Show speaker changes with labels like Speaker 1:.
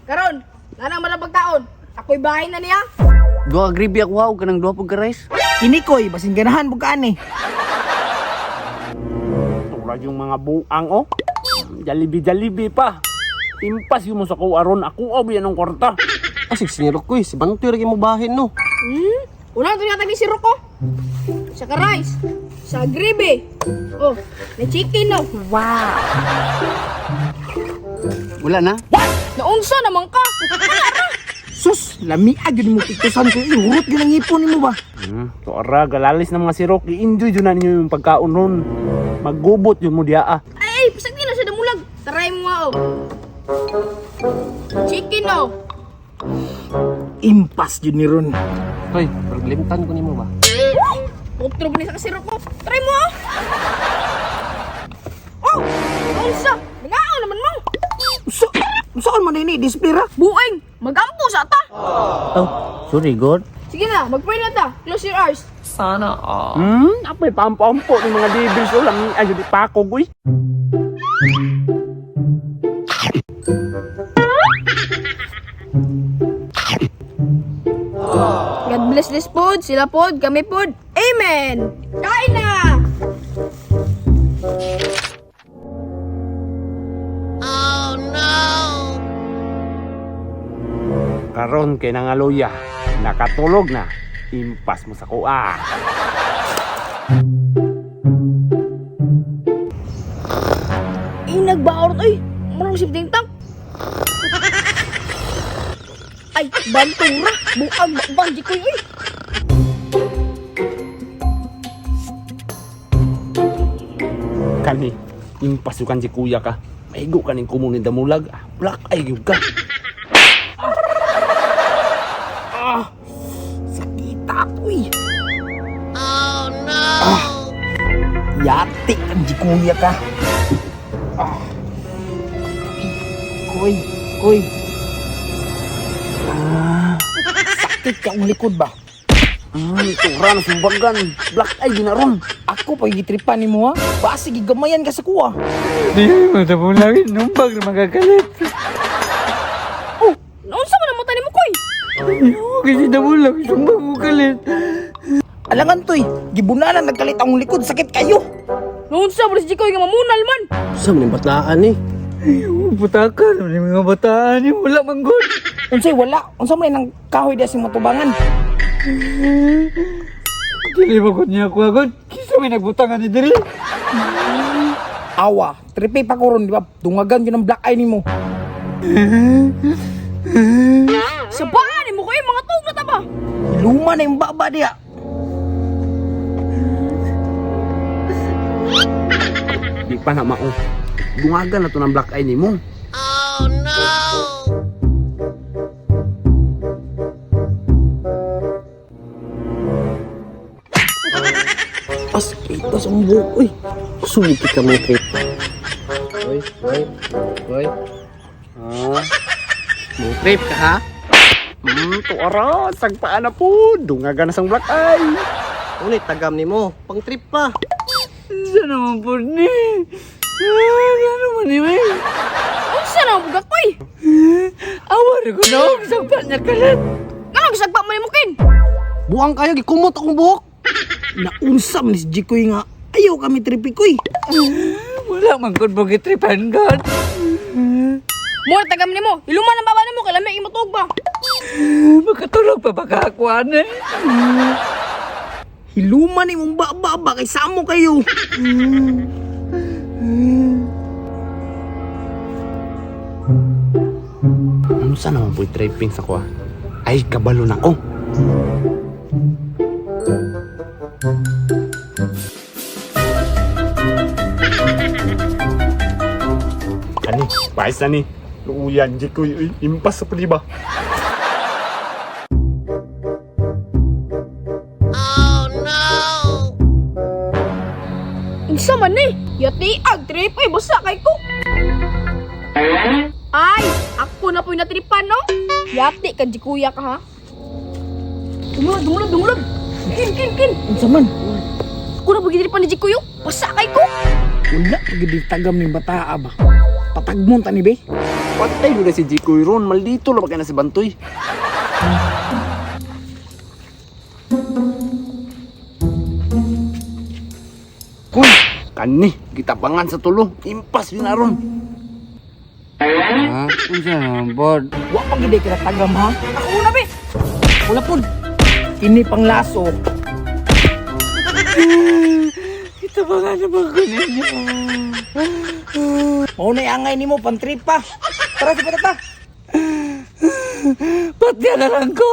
Speaker 1: Karon, nanang man ang pagkaon. Ako'y bahay na niya.
Speaker 2: Duha ka gravy ako ha, og kanang duha pug ka rice.
Speaker 3: Kini koy, basin ganahan pug kaani.
Speaker 4: Turag yung mga buang oh. Jalibi jalibi pa. Impas yung mo sa kuwaron ako oh biyan ang kwarta.
Speaker 5: Asig sinirok ko eh. Si Bantoy rin mo bahin no.
Speaker 1: Unang tinatag ni si Rocco. Sa ka rice, sa gravy. Oh, na chicken no.
Speaker 2: Wala na.
Speaker 1: Naunsa naman ka.
Speaker 3: Sus, lami gyud mo piktusan ko. Ihurot gyud ang ipon nimo ba?
Speaker 4: Tuara galalis ng mga sirok, i-enjoy jud na ninyo yung pagkaon ron. Maggubot yun mo diya ah.
Speaker 1: Ay, ay, pasag na siya damulag. Taray mo nga oh. Chicken no.
Speaker 3: Impas gyud ni ron.
Speaker 5: Hoy, problemtan ko nimo ba?
Speaker 1: Otro ba ni sa kasiro ko? Try mo ah. Oh, naunsa. Nangao naman mo.
Speaker 3: Usa, unsaon man ini display ra?
Speaker 1: Buing, magampo sa ta.
Speaker 2: Oh, sorry God.
Speaker 1: Sige na, mag-pray na ta. Close your eyes.
Speaker 4: Apoy paampo-ampo ng mga devils oh, lami ayo di pakog uy.
Speaker 1: God bless this food, sila pod, kami pod. Amen! Kain na!
Speaker 4: Karon kay nangaluya, nakatulog na. Impas mo sa kuha.
Speaker 1: Eh, nagbaorot ay. Marang sifting tank. Ay, bantura. Buang, bakbang, di ko yun.
Speaker 4: Kani, impas yung kan si kuya ka. Maigo ka ning kumo ni damulag. Ah, black eye gyud ka.
Speaker 3: Sakita ko eh. Oh no. Ah, yati ang jikuya ka. Ah. Koy, koy. Ah, sakit ka ang likod ba?
Speaker 4: Tura na sumbagan. Black eye ginaron.
Speaker 3: Ako pa gitripan nimo ha. Basi gigamayan ka sa kuha.
Speaker 6: Di mo tabulagin, numbag na magagalit.
Speaker 1: Oh, naunsa man ang mata ni mo, koy?
Speaker 6: Kasi tabulag, sumbag mo kalit.
Speaker 3: Alangan toy, gibunanan nagkalit ang likod, sakit kayo.
Speaker 1: Naunsa man si Jikoy nga mamunal man.
Speaker 5: Sa man yung bataan eh.
Speaker 6: Ay, putakan, may mga bataan eh, wala manggod.
Speaker 3: Unsay wala, unsa man nang kahoy diya sa matubangan.
Speaker 6: Dili ba niya ako agad? Kisa may nagbutangan ni diri.
Speaker 3: Awa, tripe pa ko ron, di ba? Dungagan yun ang black eye nimo.
Speaker 1: Sa baan ni mo, koy, mga tug na ta ba?
Speaker 3: Luma na yung baba diya.
Speaker 4: Di pa na mao. Dungagan na to ng black eye nimo.
Speaker 3: As kita sa buhok, uy.
Speaker 5: Sugid ka mo trip. Hoy, hoy, hoy.
Speaker 4: Ah.
Speaker 5: Mo trip ka ha?
Speaker 4: Tuara, sagpaan na po. Dungagan na sang black eye.
Speaker 5: Unay tagam nimo, pang trip pa.
Speaker 6: Isa naman po ni. Ah, ano man ni may?
Speaker 1: Unsa na ang buga, koy?
Speaker 6: Awa rin ko na, sagpa niya kalit.
Speaker 1: Nga gisagpa man ni mo, kin?
Speaker 5: Buang kayo gikumot akong buhok.
Speaker 3: Naunsa man si Jikoy nga. Ayaw kami tripe koy.
Speaker 6: Wala man gud mo gitripan god.
Speaker 1: Mo tagam ni mo. Iluman ang baba ni mo kay lami imo tug ba?
Speaker 6: Makatulog pa ba ka ako eh?
Speaker 3: Hiluma na imong baba ba kay samo kayo.
Speaker 4: Unsa naman po tripping sa kuha? Ay, kabalo na ko. Ani, paisa ni. Luuyan, Jikoy, uy, impas sa paliba.
Speaker 1: Unsa man ni? Yati ag trip ay basta kay ko. Ay, ako na po'y natripan no? Yati ka di kuya ka ha. Dumulag, dumulag, dumulag. Kin, kin, kin.
Speaker 3: Unsa man?
Speaker 1: Ako na po'y gitripan ni Jikuyo. Basta kay ko.
Speaker 3: Wala pa gid tagam ning bataa ba. Patagmon ta ni be.
Speaker 4: Patay yun na si Jikoy ron. Maldito lang ba na si Bantoy. Kuy, kani, gitabangan sa tulo. Impas yun na ron.
Speaker 6: Ha? Unsa naman pod?
Speaker 3: Wa pa gid ka tagam ha.
Speaker 1: Ako na be.
Speaker 3: Wala pud. Kini pang laso.
Speaker 6: Ito ba nga naman ko ninyo?
Speaker 3: Mao na angay nimo pantrip pa. Tara si patata.
Speaker 6: Patya na lang ko!